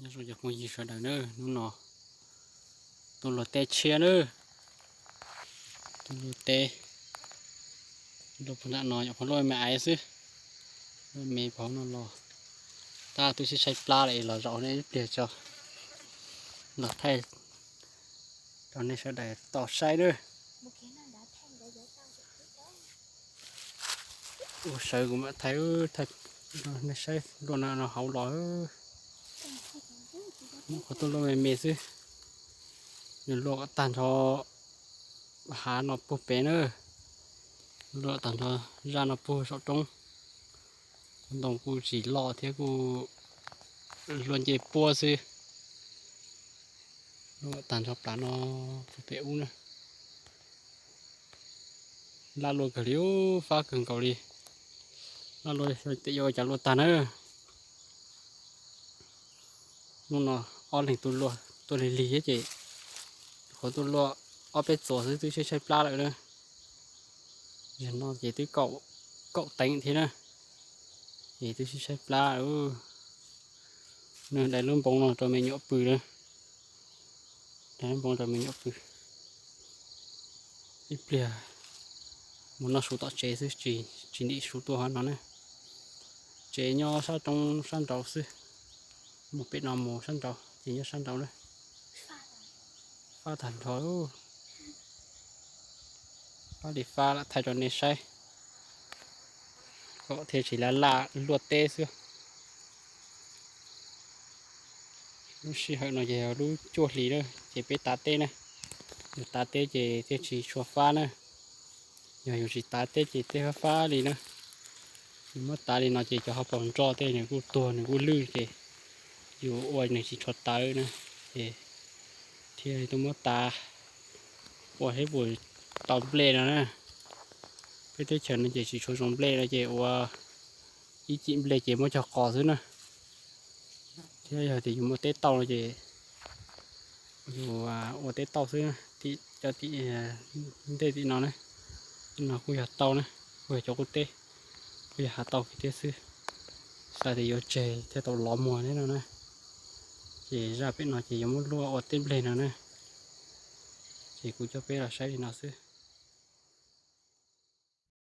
Zoo cov phooj ywg sawv daws na, hnub no tuaj luaj teb tshiab na, tuaj luaj teb, luaj puag nram no yog pheej luaj me aiv xwb, luaj me pov no los. Tab twb sib tshaib plab lawm los zaum nej ib pliag tso, los thaij rau nej sawv daws tau saib na. Ua sawv kuv mam thaij, thaij nej saib luaj no hauv los. Muab qhov tuaj luaj me me xwb, nws luaj kom tag nrho hav no puag pem na, luaj tag nrho zaj no puag saum roob. Ntoo kuj tsis loj thiab kuj luaj nce puab xwb, luaj tag nrho plav no puag pem ub na. Laj luaj kawg li, fab kawg nkaus li. Laj luaj, yuav ua cas luaj tag na. Hnub no ob leeg tuaj luaj, tuaj lig lig thiab ces qhov tuaj luaj ob peb txuas xwb twb tshaib tshaib plab lawm na. Yog no ces twb kaum teev thiab na, ces twb tshaib tshaib plab. Nws dai lub npoo no rau me nyuam pw na, dai lub npoo rau me nyuam pw. Ib pliag mus noj su tom tsev xwb, tsis ntim su tuaj hauv no na. Tsev nyob sab roob sab nraud xwb, mus pem no mus sab nraud ces nyob sab nraud na. Fab tag nrho, fab li fab lam thaij rau nej saib kom thiaj tsis laj laj luaj teb xwb. Lub sij hawm no ces yog lub cuaj hlis na, ces peb tav teb na. Yog tav teb ces thiaj tsis tshua fab na. Yog yus tsis tav teb ces teb fab fab li na. Yus muab tav li no ces cov hauv paus nroj tej nws kuj tuag nws kuj lwj ces yus ua nws tsis tshua tawv na, ces thiaj li tuaj muab tav ua thiab puas tau nplej no na. Peb teb chaws no ces tsis tshua zoo nplej no ces ua ib cim nplej ces muab cog qos xwb na. Thiab yog tias yus muaj teb tauj no ces yus ua teb tauj xwb, cov tim ntej tim no na, no kuj yog tauj na, kuj yog cov qub teb, kuj yog hav tauj kiag thiab xwb. Xav tias yuav tseg thiaj tau lov muag thiab no na. Ces zaj pem no ces yuav muab luaj ua teb nplej no na. Ces kuv coj peb los saib li no xwb.